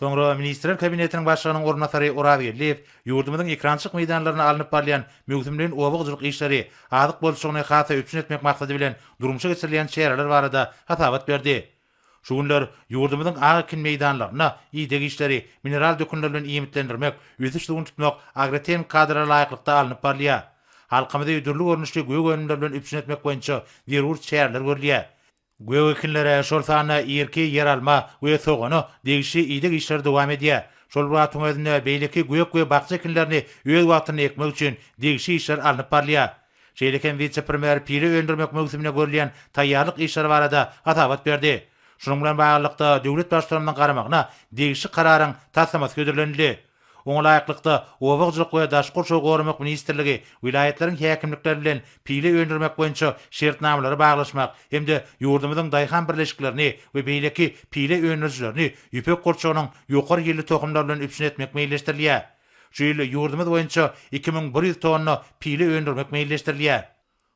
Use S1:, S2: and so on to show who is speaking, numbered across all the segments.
S1: Soňra Ministrler Kabinetiniň Başlygynyň orunbasary Oraz Geldiýew ýurdumyzyň ekerançylyk meýdanlarynda alnyp barylýan möwsümleýin oba hojalyk işleri, azyk bolçulygyny has-da üpjün etmek maksady bilen durmuşa geçirilýän çäreler barada hasabat berdi. Şu günler ýurdumyzyň ak ekin meýdanlarynda ideg işleri, mineral dökünler bilen iýmitlendirmek, ösüş suwuny tutmak agrotehniki kadalara laýyklykda alnyp barylýar. Halkymyzy dürli görnüşli gök önümler bilen üpjün etmek boýunça zerur çäreler görülýär. Gök ekinlere, şol sanda irki ýeralma we sogana degişli ideg işleri dowam edýär. Şol bir wagtyň özünde beýleki gök we bakja ekinlerini öz wagtynda ekmek üçin degişli işler alnyp barylýar. Şeýle hem wise-premýer pile öndürmek möwsümine görülýän taýýarlyk işleri barada hasabat berdi. Şunuň bilen baglylykda, döwlet Baştutanymyzyň garamagyna degişli Kararyň taslamasy hödürlenildi. Oňa laýyklykda, Oba hojalyk we daşky gurşawy goramak ministrligi welaýatlaryň häkimlikleri bilen pile öndürmek boýunça şertnamalary baglaşmak hem-de ýurdumyzyň daýhan birleşiklerini we beýleki pile öndürijilerini ýüpek gurçugynyň ýokary hilli tohumlary bilen üpjün etmek meýilleşdirilýär. Şu ýyl ýurdumyz boýunça 2100 tonna pile öndürmek meýilleşdirilýär.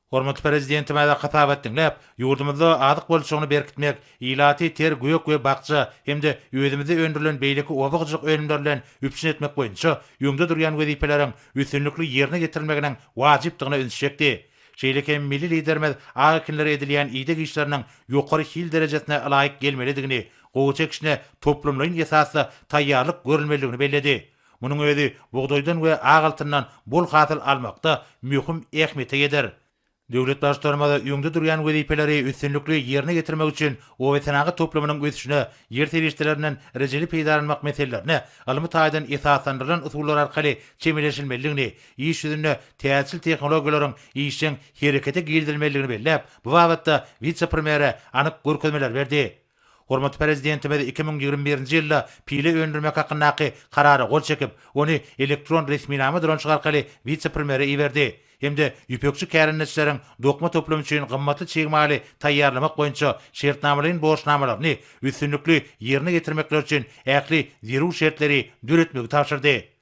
S1: Hormatly Prezidentimize hasabat diňläp, ýurdumyzda azyk bolçulygyny berkitmek, ilaty ter gök we bakja hem-de özümizde öndürilen beýleki oba hojalyk önümleri bilen üpjün etmek boýunça öňde durýan wezipeleriň üstünlikli ýerine ýetirilmeginiň wajypdygyna ünsi çekdi. Şeýle hem milli Liderimiz ak ekinlere edilýän ideg işleriniň ýokary hil derejesine ylaýyk gelmelidigini, gowaça ekişine toplumlaýyn esasda taýýarlyk görülmelidigini belledi. Munuň özi bugdaýdan we ak altyndan bol hasyl almakda möhüm ähmiýete eýedir. Döwlet Baştutanymyz öňde durýan wezipeleri üstünlikli ýerine ýetirmek üçin obasenagat toplumynyň ösüşine, ýer serişdelerinden rejeli peýdalanmak meselelerine ylmy taýdan esaslandyrylan usullar arkaly çemeleşilmelidigini, iş ýüzünde täzeçil tehnologiýalaryň işjeň herekete girizilmelidigini belläp, bu babatda wise-premýere anyk görkezmeleri berdi. Hormatly Prezidentimiz 2021-nji ýylda pile öndürmek hakyndaky Karara gol çekip, ony elektron resminama dolanyşygy arkaly wise-premýere iberdi hem-de ýüpekçi kärendeçileriň dokma toplumy üçin gymmatly çig maly taýýarlamak boýunça şertnamalaýyn borçnamalaryny üstünlikli ýerine ýetirmekleri üçin ähli zerur şertleri döretmegi tabşyrdy.